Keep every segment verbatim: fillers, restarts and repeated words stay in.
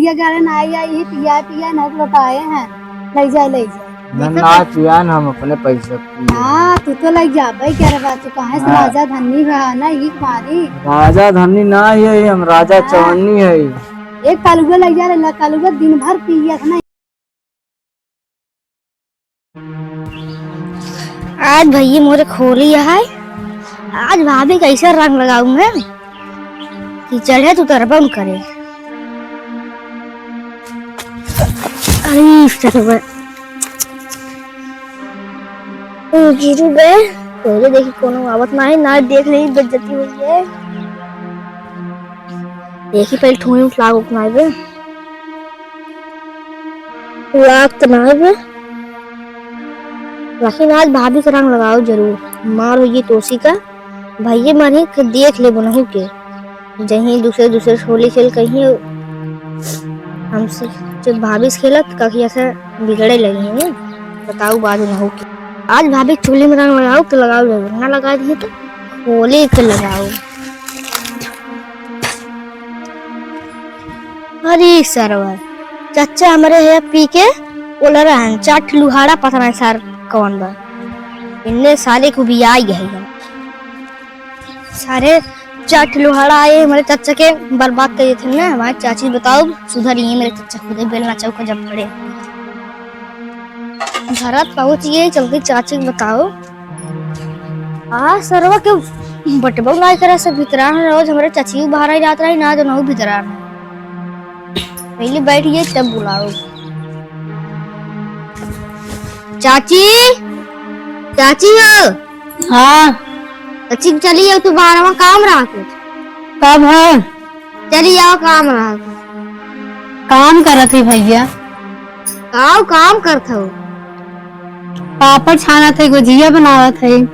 ये गाड़े ना आई, आई ही पिया, पिया ना लोटाए हैं। ले जाए, ले जाए। ना, देखो ना तो पिया ना, हम अपने पैसे पिए। हाँ, तू तो ले जा भाई, क्या रे बात, तू कहाँ से हाँ। राजा धनी बा ना, ये मारी। राजा धनी ना है, हम राजा हाँ। चवन्नी है। एक कलुआ ले जा रे, ला कलुआ दिन भर पिया ना। आज भैया मोरे होली है, आज भाभी कैसे रंग लगाऊं मैं कि चढ़े तो उतरबा न करे। अरे सरवा, ओ गिरू बे, पहले देखी कोनो आवत ना है, ना देख रही बेइज्जती हुई है। देखी पहले ठोई उठला उठना है बे। लाग त ना बे। लेकिन आज भाभी के रंग लगाओ जरूर। मार होइए तोसी का। भैये मारी के देख ले बनहु के। जहीं दूसरे दूसरे होली खेल कहीं हमसे जब भाभी से खेलत कहीं ऐसे बिगड़े लगे हैं। बताओ बात बनहु के। आज भाभी चूल्हे में रंग लगाओ तो लगाओ जरूर। ना लगा दिए तो होली के लगाओ। अरे सरवा, चच्चा हमरे है पी के बोल रहन, चार ठे लुहाड़ा पता नहीं सर कौन बा। इन्ने सारे को भी आई गए हैं। सारे चार ठे लुहाड़ा आए हमरे चच्चा के बर्बाद कर देते ना। हमारे चाची बताओ सुधर ये मेरे चच्चा खुदे बेलना चौका जब पड़े। घर पहुँच गए, चल के चाची के बताओ। आ सरवा के बटबो ना करे से भीतरा में रोज हमरे चाची बाहर आई जात रही ना, तो नहु भीतरा में। पहले बैठ गए तब बुलाओ। चाची, चाची हो। हाँ। चाची चली जाओ, तू बाहर में काम रहा कुछ। कब है? चली जाओ, काम रहा। काम करत है भैया। काव काम करत हो? पापड़ छानत है, गुजिया बनावत है।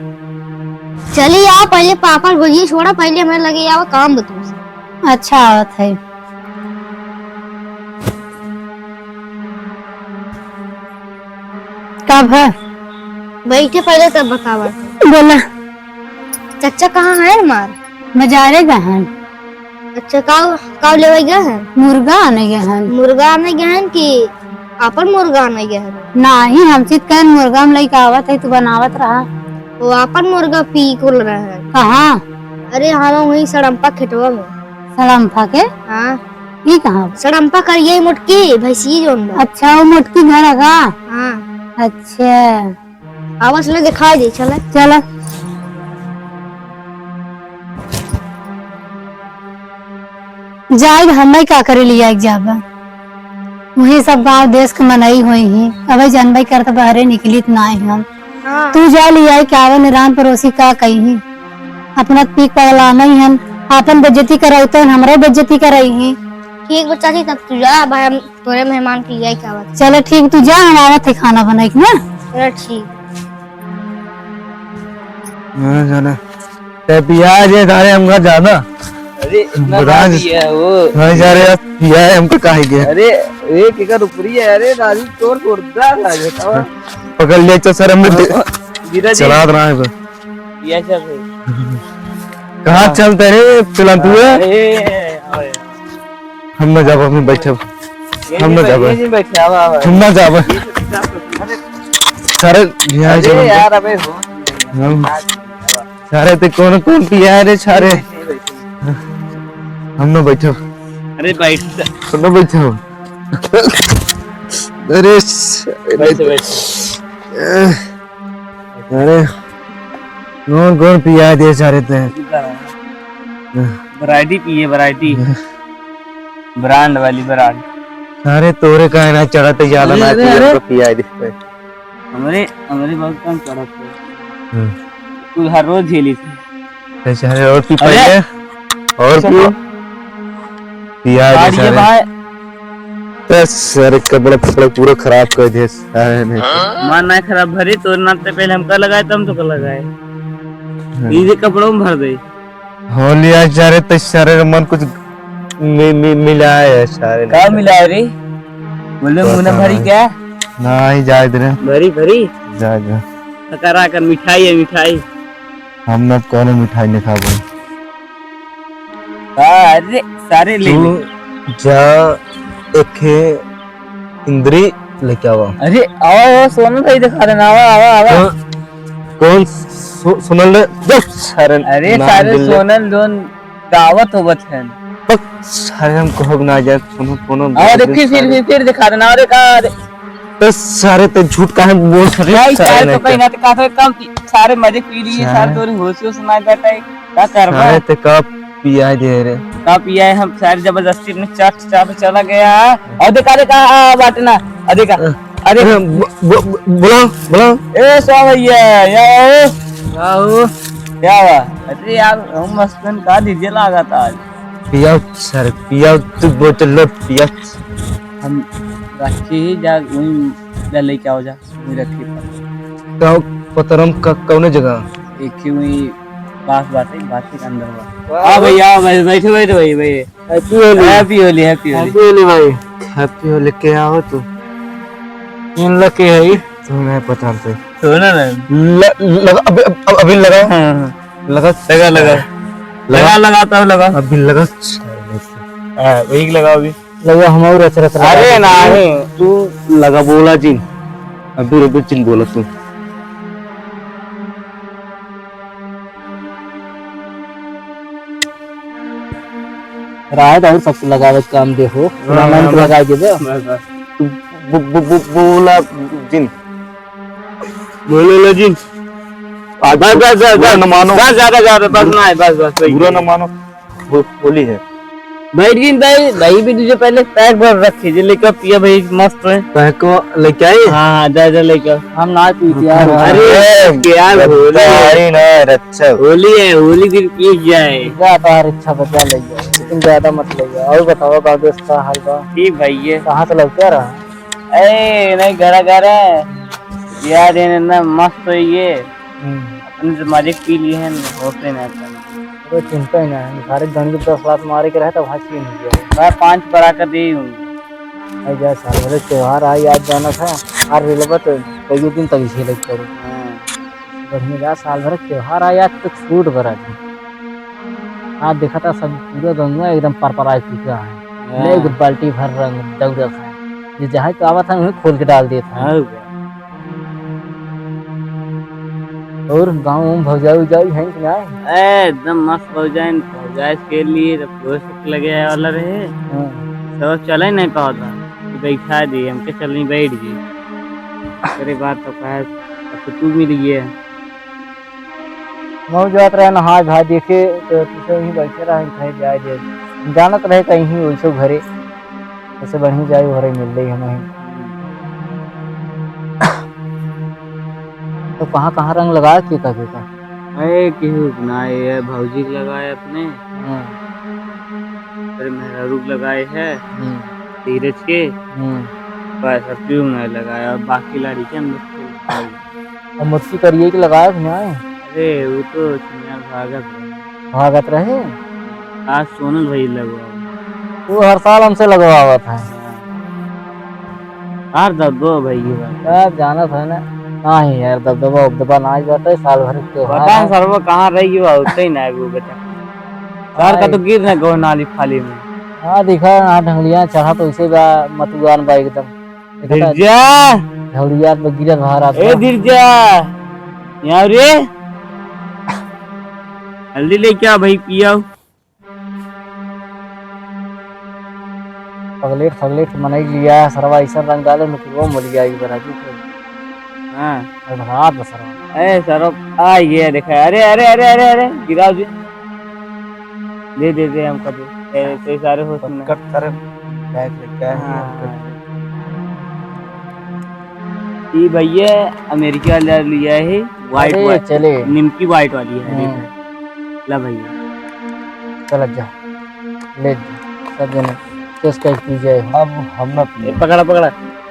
चली आओ, पहले पापड़ गुजिया छोड़ा, पहले हमारे लगे आओ, काम बताओ। अच्छा, आवत है। कब है? बैठे पहले, तब बतावा। बोला। चच्चा कहाँ है हमार? बाजारे गए हैं। अच्छा, काव, काव लेवे गए हैं? मुर्गा आने गए हैं। मुर्गा आने गए हैं कि आपन मुर्गा आने गए हैं? नाही, हम चित कहन मुर्गा में लइका आवत है, तू बनावत रहा। वो आपन मुर्गा पी कुल रहे हैं। कहाँ? अरे, हम वहीं सड़म्पा खेतवा में। सड़म्पा के? हाँ। ई कहाँ? सड़म्पा करिए मोटकी, भैंसी जोन बा। अच्छा, वो मोटकी घर है का? हाँ। अच्छा। आवाज ले दिखाई दे, चले। चला। जाए, हमें का करे लिया के जाबा? वही सब गांव देश के मनई होई ही। अबे जनबे करत बहरे निकलित नाई हम। हाँ। तू जा लिया के आवे, निरान पड़ोसी का कही ही। अपना पीक पगला नहीं हन, आपन बेइज्जती कराई तो हमरे बेइज्जती कराई ही। ठीक बा चाची, तब तू जा, भाई हम तोरे मेहमान के लियाई के आवत। चलो ठीक, तू जा, हम आवत है खाना बनाई के ना। चलो ठीक। हाँ, जाना। ते पिया जे तारे हमका ज्यादा। अरे, इतना बता ना दे। दिया वो। नहीं जा रहे यार, पिया है हमका काहे के? अरे, एक एकड़ ऊपरी है, अरे, दादी तोर जोरदार लागे, तवा। पकड़ ले, चल सर, हमने दे-, हाँ, गिरा दे। चला रहा है बस। पिया चल रही। कहाँ हाँ। चलते रे, चला तू है? अरे, अरे। हम ना जाबो, हम बैठे। ये हम नहीं ना बैठ-, जाबो। ये नहीं बैठे, आवा, आवा। हम ना जाबो। ये तो कितना सुंदर है। सारे यहाँ अरे चलो। यार, अबे हो। हम। सारे ते कौन, कौन पिया रे सारे? नहीं बैठे। हम ना बैठे। अरे बैठ। हम ना बैठे। अरे स-, बैठ, बैठ। अरे, कौन, कौन पिया दे सारे ते? वैरायटी पिए, वैरायटी। ब्रांड वाली ब्रांड। अरे, तोरे का है ना चढ़त, ज्यादा अरे, ना अरे, पिए, अरे। हमको पिया दे। हमरे, हमरे बहुत कम चढ़त है। हम्म। तू हर रोज झेली थी। अरे, अरे, और पी अरे। पहले, और पी। पिया दे सारे। बस, सारे कपड़ा, कपड़ा पूरा खराब कर दिया सारे ने। मन ना खराब भरी, तो ना ते पहले हमका लगाए, तब तुमको लगाए। हाँ। इजे कपड़ों में भर दे। होली आज जा रहे, तो सारे मन कुछ मि-, मि-, मिला है सारे ने। का मिला है रे? बोले, मुंह ना भरी क्या? नहीं, जाए दे रे। भरी, भरी। जाए दे। सकरा कर मिठाई है, मिठाई। हम ना कोनो मिठाई नहीं खाबो। अरे, सारे ले तू ले। जा, एक है इंद्री लेके आवा। अरे, आवा, आवा, सोनल भाई दिखा देना, आवा, आवा, आवा। हाँ, कौन सो-, सोनल रे? जब सारे अरे, नाम सारे दिल ले। सोनल जोन गावत होवत है। बक, सारे हमको हो ना जाए, सोनल, सोनल अरे, गावत फिर, फिर, सारे। फिर, फिर दिखा देना, अरे, का, अरे। तो सारे ते झूठ काहे बोल रहे? भाई, सारे सारे तो नहीं कहीं कर। ना तो कहा था, कम की, सारे मजे पी लिए, सारे सारे। तोरे होश, होश ना जाता है, क्या करबा? सारे ते का पिया दे रे। का पिया है, हम सारे जबरदस्ती अपने चाट, चाट चला गया। और देखा, देखा, आ, बाटना, और देखा, अ, अरे। अरे, ब-, ब-, ब-, बुलाओ, बुलाओ। ए, सो भैया, या आओ। क्या हो? क्या हुआ? अरे यार, हम मस्तन का डीजे लागा था आज। पिया सर, पिया, तू बोतल लो, पिया। हम रखे ही जा, वहीं जा लेके आओ जा। वहीं रखी पर। तो पतरम का कौने जगह? एक ही वहीं पास बाटे, बाकी के अंदर बा। वाह। हाँ भैया, हाँ भाई, बैठो, बैठो भाई, भाई। Happy होली। Happy होली, happy होली। Happy होली भाई। Happy होली, क्या हो तू? इन लगे है ये? तुम्हें नहीं पता हमसे। सुना ना। ल-, लगा, अभी, अब, अभी लगा। हाँ, हाँ। लगा। लगा, लगा। लगा। लगा, लगा, तब लगा। अभी लगा। हाँ, वही लगा अभी। लगा हम और रच रच लगा अरे दे। नहीं, तू लगा बोला जिन। अभी रुक जिन बोला तू। राय तो और सबसे लगावे के काम देखो। हाँ, पुराना हाँ, तो बस, लगा देबे। बस, बस। तू बो-, बो-, बो-, बोला जिन। बोले लो जिन। आज बस, बस, बस, बुरा बस। न मानो। बस, ज्यादा, ज्यादा, बस, बुरा, नहीं, बस, बस, वही। बुरा न मानो। हो-, होली है। बैठ गई भाई, भाई भी तुझे पहले पैक भर रखे, जे लेकर पिया भाई मस्त है। पैक को लेके आए? हाँ, हाँ, जा, जा लेकर। हम ना पीते यार। अरे, अरे, क्या होली है? बताई ना, रच्छा। होली है, होली दिन पी जाए। जा बाहर, इच्छा बचा ले जाए, लेकिन ज्यादा मत ले जाओ। और बताओ, बाबेश का हाल बा? ठीक भाई है। कहाँ से लौटे रहा? ए, नहीं, घरा, घरा। यार, ये ना मस्त है ये। हम्म। अपने से मजे पी लिए हैं, होते ना अपन। कोई चिंता ही ना है, सारे गंज दस लात मारे के रहे, तब हाथ छीन हो गया। मैं पाँच पड़ा कर दे हूँ। अरे जा साल भरे त्योहार आ, याद जाना था, और रेलवा तो कई दिन तक इसे लग करो। हाँ। बढ़िया जा, साल भरे त्योहार आ, याद तो छूट भरा जी। आज देखा था सब पूरा गंगा एकदम परपराए चुका है। हाँ। ले एक बाल्टी भर रंग दौड़त है, ये जहाँ तो आवत है, वहीं खोल के डाल देत है। हाँ। और गाँव में भौजाई उजाई है कि नहीं? ए, एकदम मस्त भौजाई, भौजाई के लिए जब दोस्त लगे आए वाला रहे, हाँ। तो चले नहीं पावत था, तो बैठा दिए, हमके चलनी बैठ गई। तेरे बात तो कहे, अब तो तू मिल गया। मऊ जात रहे नहाए धोए, देखे तो तुझे वहीं बैठे रहे, कहीं जाए दे। जानत रहे कहीं ही वैसे घरे, जैसे बढ़िया जाए घरे मिल रही हम वहीं। तो कहाँ कहाँ रंग लगाए के का के का? अरे केहू के ना, ये भौजी के लगाए अपने, हाँ। तेरे मेहरारू के लगाए है, हम्म। धीरज के, हम्म। बस अब क्यों नहीं लगाए, और बाकी लड़कियाँ लोग के लगाए। अब मुर्सी करिए के लगाए कि नहीं? अरे, वो तो चिंगार भागत रहे। भागत रहे? आज सोनल भाई लगवाओ। वो हर साल हमसे लगवावत है। हाँ। यार, दबदबा भाई, ये बात। यार, जानत है ना। नहीं यार, दबदबा उबदबा ना ही बात है, साल भर के त्योहार पता है। सरवा कहाँ रही हो, उठते ही ना है वो बेटा। सर का तो गिर ना गो नाली फाली में। हाँ, दिखा, हाँ, ढंगलिया चढ़ा तो इसे बा, मतुआन बा एकदम। देखा था? गिरजा। ढौड़िया पे गिरत बाहर आता। ए गिरजा, यहाँ रे। जल्दी लेके आ भाई, पियाओ। पगलेट, पगलेट मनई लिया, सरवा ऐसा रंग डाले, नुकरो मर गया, ये बराजू को। हाँ। अब रात बसरा। ए, सर, आ, ये देखा, अरे, अरे, अरे, अरे, अरे, गिराओ जी। दे, दे, दे, हमको दे। ए, तो सारे हो सुना। कट कर, बैग लेके आए हैं, हाँ। हमको। ई भैया अमेरिका वाला लिया है, white, अरे, white, चले। निमकी white वाली है, हम्म। देखो। ला भैया। चल जा, ले जा, सब जने। टेस्ट करके पी जाए हम। अब हम ना पिए। ए, पकड़ा, पकड़ा।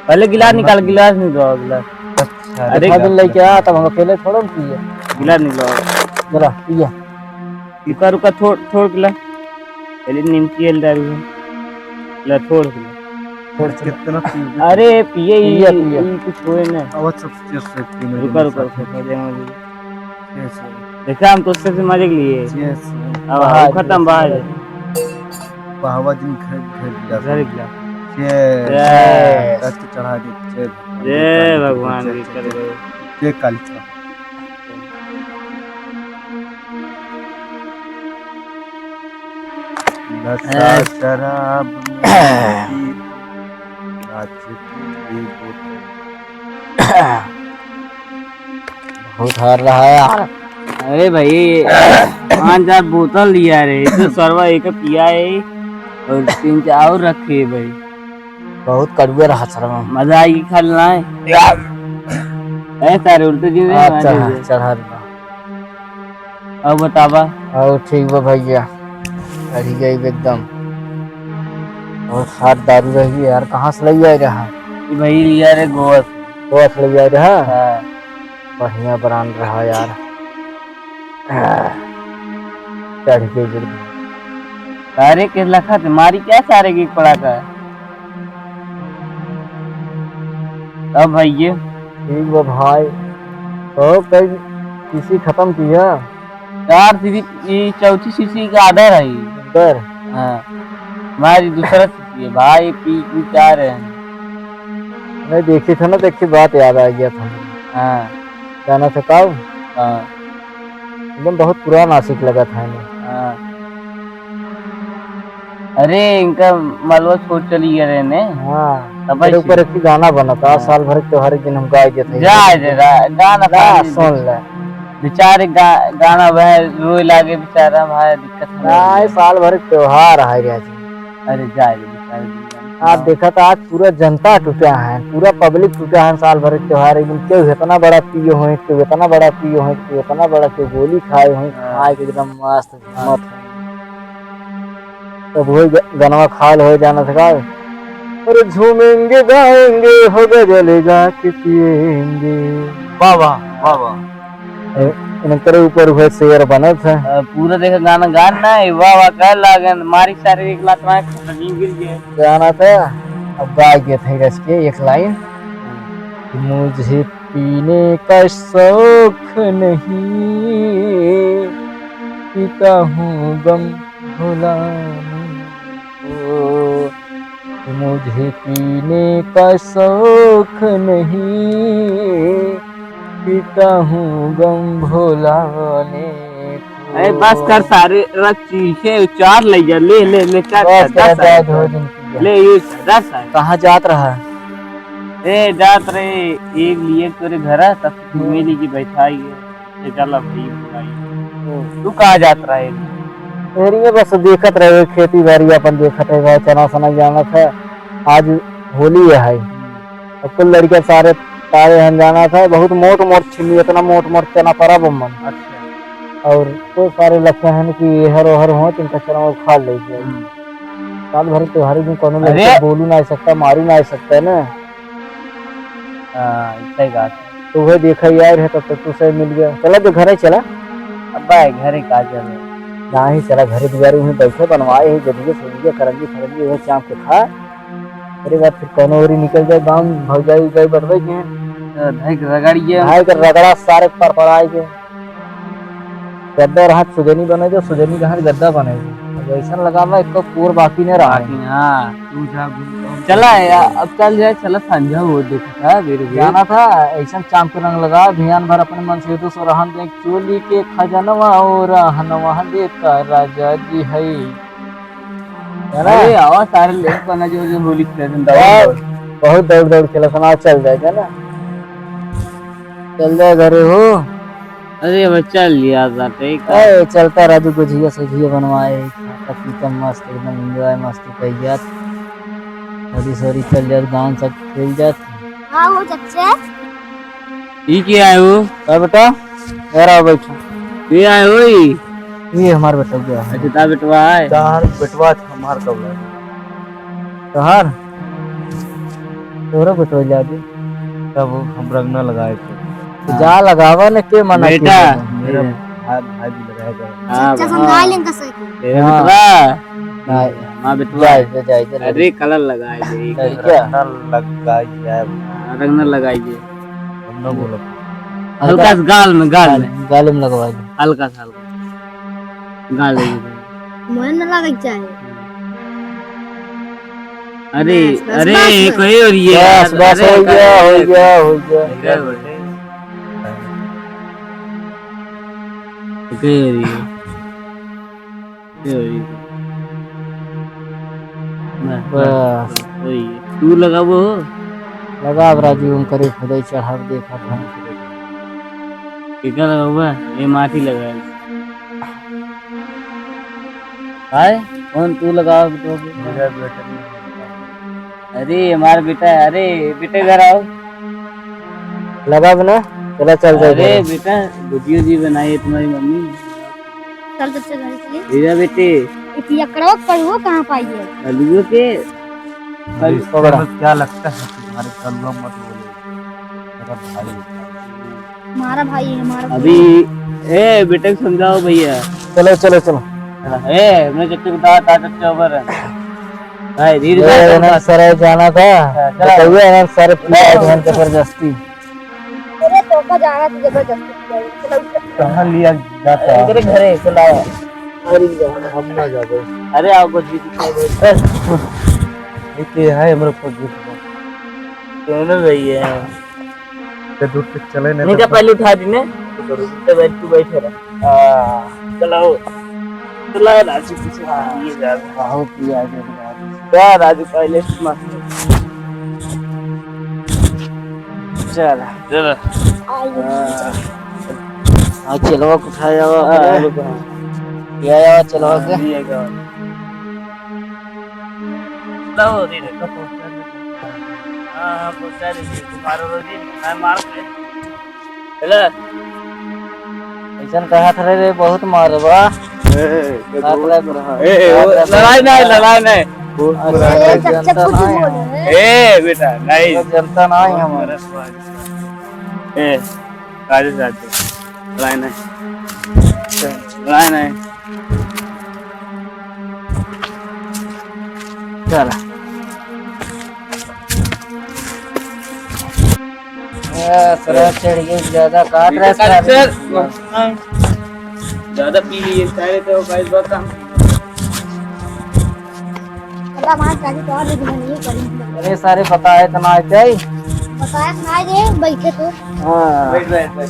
पहले गिलास हम ना निकाल, पिए। गिलास निकाल, गिलास। अच्छा, अरे, गिलास। लेके आ, तब हम अकेले थोड़ो न पिए। गिलास निकाल। जरा, पिए। रुका, रुका, थोड़, थोड़ गिलास। पहले निमकी है, दारू है। ला, थोड़ गिलास। थोड़ गिलास। कितना पीओगे? अरे, पिए ही, पिए, पिए। ई कुछ होए ना। अब अच्छा, अच्छा, अच्छा, पीने रुका, दे, रुका, साथ में। रुका, दे मुझे। Yes, sir। देखा, हम तो उससे से मजे के लिए। Yes, sir। अब भाई, खत्म, भाई। बहावा दिन घर, घर जा। घर जा। जय। जय। दत्त चढ़ा दे, जय भगवान, जय जय काली भगवान शंकर, की जय, कर जय, दो। जय काली चढ़ा। नशा शराब में पी, नाच की बोतल। बहुत हार रहा है यार। अरे भाई, पाँच चार बोतल लिया रे, तो सरवा एक पिया है और तीन चार और रखे है भाई। बहुत कड़ुआ रहा सरवा। मजा आएगी खा लेना है। यार। ए सारे उल्टे जी में अच्छा, मारे हाँ, हुए। चढ़ा देना। और बतावा। और ठीक बा भैया, चढ़ी गई एकदम। बहुत हार्ड दारू रही यार, कहाँ से ले आए रहा? ई भाई लिया रे गोवा से। गोवा से ले आए रहा? हाँ। बढ़िया ब्रांड रहा यार। चढ़ के गिर गया। सारे के लखा थे, मारी क्या सारे की पड़ा का? अब भैया। ठीक बा भाई। तो कई शीशी खत्म किया? चार शीशी, ये चौथी शीशी का आधा रही। सर। हाँ। हमारी दूसरा शीशी है भाई, पी, पी चार है। नहीं, देखी था ना, देखी बात याद आ गया था। हाँ। जाना था कब? हाँ। एकदम बहुत पुराना आशिक लगा था हमें। हाँ। अरे, इनका मलवा छोड़ चली गए रहे ने। हाँ, तब तेरे ऐसे। ऊपर एक गाना बना था, हाँ। साल भर के त्योहार एक दिन हम गाए देते हैं। जा, जा, गा-, गाना ना, था। सुन ले। बेचारे गा-, गाना भाई रोए लागे बेचारा भाई, दिक्कत हो ना, गई। ये साल भर के त्योहार है रे जी। अरे, जाए दे बेचारे दिन। आप देखा था, आज पूरा जनता टूटा है, पूरा पब्लिक टूटा है साल भर के त्योहार। एक दिन क्यों इतना बड़ा पिए हुए, क्यों इतना बड़ा पिए हुए, क्यों इतना बड़ा, क्यों गोली खाए हुए, हाँ। खाए के एकदम मस्त मत है। तब वही ग-, गनवा खाल हो जाना था का? अरे झूमेंगे गाएंगे हो गजल गा के पिएंगे। वाह, वाह, वाह, वाह। ए, इनकरे ऊपर वह शेर बनत है। अ, पूरा देखा गाना, गाना है, वाह, वाह, कह लागन, मारी सारे एक लात मारे खतरनी गिर गए। गाना था, अब गा गए थे रच के एक लाइन। मुझे पीने का शौक नहीं, पीता हूँ गम भुलाने को। मुझे पीने का शौक नहीं, पीता हूँ गम भुलाने को। अरे बस कर सारे, रख चीखे, चार ले जा, ले, ले, ले, चार, बस चार, कर, दस जाए आए। दो दिन की। ले, ये दस आए। कहाँ जात रहा? ए, जात रहे, एक लिए तोरे घरा, तब से घूमे ली की बैठा ही है। ए, चल अब भाई, भाई। तू कहाँ जात रहे? मेरी में बस देखत रहे, खेती बाड़ी अपन देखत रहे भाई, चना सना जानत है। आज होली है। अब कुल लड़के सारे तारे हम जानत है, बहुत मोट मोट छिमी, इतना मोट मोट चना परा बम्मन। अच्छा। और तो सारे लगते हैं कि ये हर ओहर हो, तो इनका चना उखाड़ ले जाए। हम्म। साल भर त्योहार में कोनो अरे! लड़का बोलू ना सकता, मारू ना सकता है ना। हाँ, सही बात है। तो वह देखा यार है, तब तक तू से मिल गया। चला तो घरे चला। अब्बा है, घरे का चले? नाही, चला घरे दुआरे वहीं बैठे, बनवाए ही गदिया सदिया, करंजी फरंजी, वह चाप के खा। अरे बात फिर कोनो ओरी निकल जाए, गाँव में भौजाई उजाई बढ़वे के हैं। तो भाई के रगड़िए। भाई के रगड़ा सारे पर पड़ाए के। गद्दा रहत सुजनी बने जो, सुजनी रहत गद्दा बने जो। अब ऐसन लगावा, एको कोर बाकी नहीं रहा। बाकी, हाँ। तू जा घूम, घूम चला के यार, अब चल जाए, चला संझा हो देखा था, बेर बेर। जाना था, ऐसन चाम के रंग लगा, ध्यान भर अपने मन से तो सोरहन दे, चोली के खजनवा ओ रहनवा देता राजा जी है। है ना? अरे, आवा सारे लोग बना जो, जो होली खेलत हैं, दौड़, बहुत, दौड़। बहुत दौड़, दौड़ खेलत हैं, चल जाए, है ना? चल जाए घरे हो। अरे, अब चल लिया जाते, का? ए, चलता राजू, गुझिया सुझिया बनवाए, खाता पीता मस्त, एकदम enjoy मस्ती कइल जात। होली सोली चल जात, गाँव सब खेल जात। हाँ, हो चच्चा। ई के आए हो? का बेटा? घर आओ, बैठो। ये आए हो ई? ये हमार बेटवा है। अच्छा, ता बेटवा है? तार बेटवा था, हमार कब है? तोहार? तोहरा बेटवा जादू। तब हम रंग ना लगाए थे। तो जा लगावा ने, के मना बेटा। किया? मेरा भाई, भाई भी लगाएगा। हाँ, अच्छा, भाई। समझा लेंगे सही। ए, हाँ। बेटवा। हाँ। हाँ, बेटवा। जाए, जाए, जाए, जाए। अरे, कलर लगाए दे। सही क्या? रंग ना लगाई जाए। हाँ, रंग ना लगाई जाए। हम ना बोलो। हल्का सा गाल में, गाल में। गाल में लगवा दे। हल्का सा, हल्का। गाल में। मोहन ना लगे चाहे। अरे, बस, बस, अरे, बस, ये बस। कोई हो रही है बस, यार? बस, अरे, हो गया, हो गया, हो गया। हो गया, हो गया। कोई हो रही है? कोई हो रही है? बस, बस, बस। वही है। तू लगाबो हो? लगाब राजू, हम करे खुदाई चढ़ाब देखा था। कितना लगाबो? ये माटी लगा है। हाय, कौन तू लगाओ बेटो के? मेरा बेटा नहीं। अरे, हमारा बेटा है। अरे, बेटे घर आओ। लगाब ना? चला, चल जाए अरे, घरे। बेटा, गुजियो जी बनाई है तुम्हारी मम्मी। चल, चल, चल, घर चलिए। ले जा, बेटे। ये पियकड़वा कलुओ कहाँ पाई है? कलुओ के? अरे, कल- इसका मतलब क्या लगता है तुम्हारे कलुआ मत बोलो। मेरा भाई है। हमारा भाई है, हमारा भाई। अभी, ए, बेटे को समझाओ भैया। चलो, चलो, चलो। ए, मैं जब तक बता, ता जब तक over है। भाई, धीरे ये से ना समझा। सर जाना था। हाँ, चलो। बताइए ना सर, पिया चलो। बहन जबरदस्ती। अरे, तो का जाना था जबरदस्ती। चलो। कहाँ लिया जाता है? तेरे घरे चलाओ। अरे, हम ना जाबे। अरे, आओ, कुछ भी दिखाई दे। ये के है, हमरे ऊपर गिर गया। दोनों भैया हैं। ते दूर तक चले नहीं नहीं, तो जब पहले उठा दी ने, तो बैठ, तू बैठे रह। हाँ, चलाओ। चला राजू, पीछे हाँ। ये जा। बहुत ही आगे बढ़ा। क्या राजू, पहले से मस्त। चल। चल। हाँ। हाँ, चेलवा को उठाया हुआ हाँ, अपने। रुको। ये आया हुआ चेलवा के। हाँ, ये आया। लाओ, दे दे। हाँ, हाँ, पहुँचा दीजिए। तुम्हारा रोजी, मैं मार दे। हेलो। ऐसन कहा था रे, बहुत मारबा। ए, ए, काट बहुत रहा है। ए, ए, वो काट रहा है। लड़ाई नहीं, लड़ाई नहीं। बहुत अच्छा, बुरा है। चक्कर जनता कुछ नहीं बोल है। रहे हैं। ए, बेटा, नहीं। जनता नहीं हम। बहुत बुरा है। ए, राजेश, राजेश। लड़ाई नहीं। लड़ाई नहीं। चल। ए, सर, चढ़ गई ज्यादा, काट रहा है सर। ज्यादा पी लिए, सारे तो गाइस, बहुत कम। अल्लाह मार, गाड़ी तो और भी नहीं करी। अरे, सारे बताए तो ना आते ही। बताए तो ना आए, बैठे तो। हाँ। बैठ, बैठ, बैठ।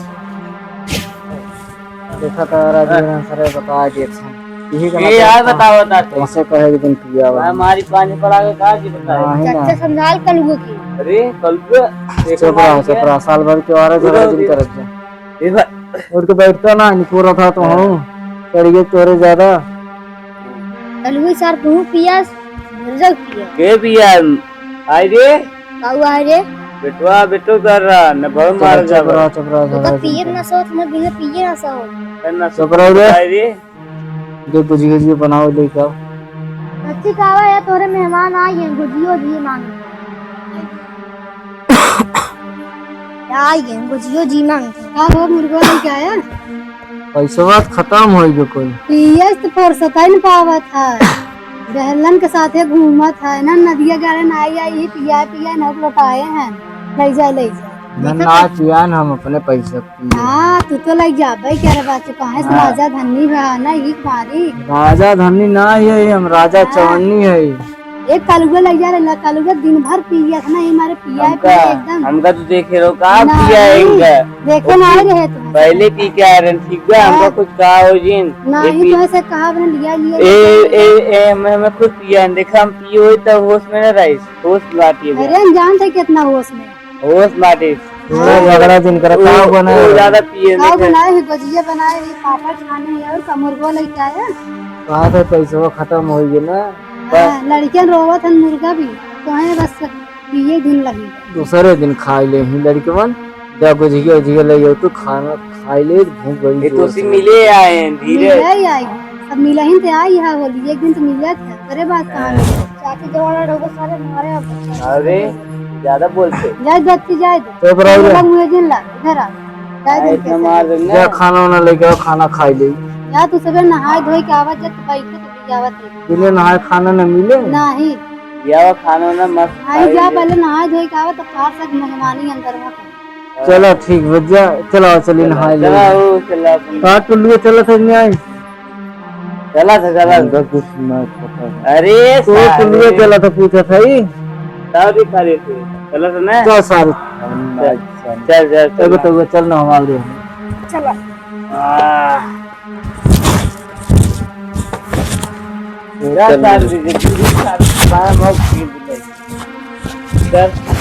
देखा था राजू हाँ। ने सरे बता दिए थे। यही का ये मतलब यार था। बताओ, बताते। तुमसे कहे एक दिन पिया हुआ। हमारी पानी पड़ा के कहा कि बताए। हाँ, है ना। चाचा संभाल कलुआ की। अरे, कलुआ, देखो चुप रहो, मार के। चुप रहो। साल भर के और झगड़ा दिन करत जा। ये बात। उठ के बैठता ना, निकोरा था तो हाँ। हूँ। चढ़ गए तोरे ज्यादा। कलुआ सार तू पिया, गिर जाओ पिया। के पिया? आई रे। का हुआ है रे? बेटवा, बेटो कर रहा, न भाव मार चुप जा रहा, बा। चुप रहा, तो झगड़ा का पिए जिन ना कर। सोच, न बिना पिए ना सोच। है ना चुप रहो रे। आई रे। जो गुजियो जी बनाओ, लेके आओ। अच्छी कहावा है, तोरे मेहमान आ गए, गुजियो जी मांगे। आ गए, गुजियो जी मांगे। का हो, मुर्गो लेके आया? पैसवा त खतम होइ गयो कोई। पियस त फुर्सत ही न पावत है। बहलन के साथे घूमत है ना, नदिया गाड़े ना आई, आई ही पिया, पिया ना लौटाए हैं। ले जा, ले जा। ना, देखा ना था? पिया न, हम अपने पैसे पिए। हाँ, तू तो ले जाबे क्या रे बात, तू कहाँ से हाँ। राजा धनी बा ना, ये मारी। राजा धनी ना है, हम राजा हाँ। चवन्नी है। एक कलुआ लग जा रहा, कलुआ दिन भर पियत ना, ये मारे पिया हमका, पिया एकदम। हमका तो देखे रहो, का नहीं, पिया है इनका? देखे वो ना पी-, रहे तुम। पहले पी के आ रहे हैं, ठीक है, हमका हाँ। कुछ कहा हो जिन। नहीं, ये पी-, तो ऐसे कहा बने लिया, लिया, ए, लिया। ए, ए, मैं, मैं खुद पिया है, देखा हम पिए हुए तब होश में ना रही, होश बाटी है। अरे, हम जानते कितना होश में। होश बाटी। थोड़ा हाँ। झगड़ा जिन करा, वो, का बना वो है? ज्यादा पिए का नहीं थे। बनाए है, गुजिया बनाए है, पापड़ छाने है और का मुर्गो लेके आया। कहा था पैसवा खतम हो गया ना। हाँ, लड़कियन रोवत हन मुर्गा भी, तो है बस पिए दिन लगी। दूसरे दिन खाई ले ही लड़कवन, जा गुजिया उजिया ले जाओ, तू खाना खाई ले, भूख बड़ी ये तो जोर उसी से। मिले आए हैं, धीरे। मिले ही आई, अब मिले ही तो आई है होली, एक दिन तो मिले थे, करे बात कहाँ हाँ। मिले? चाची जवान लोग सारे मारे अब। अरे, ज्यादा बोलते। जाए दो, अच्छी जाए दो। तो बराबर है। मुझे दिन ला, इधर आ। जाए हाँ, दिन इतना कैसे? मार देंगे। जा खाना वाना लेके आओ, खाना खाई ले। या तू सबे नहाए धोए के आवत, जब बैठे तो भी आवत है। बिना नहाए खाना न मिले? नहीं। या वो खाना ना मस्त आई खाई जा, ले। पहले नहाए धोए के आवत, तब तार से मेहमानी अंदर में कर। चलो ठीक बा, जा, चलो, चली चलो, नहाए ले। चलो, चलो, अपन का टुल्लुए चलत है, नहीं आई? चलत है, चलत है। हमका कुछ ना पता है। अरे, तो सारे। टुल्लुए चलत है, पूछत है ई। दादी खा लेते। चलो सुने। चल सारे। चल, चल, चल, चल। एगो तो एगो चल ना, हम आगे। चला। आ। मेरा चल। साथ दीजिए, दीदी साथ बाहर बहुत पीर दिखाई। चल।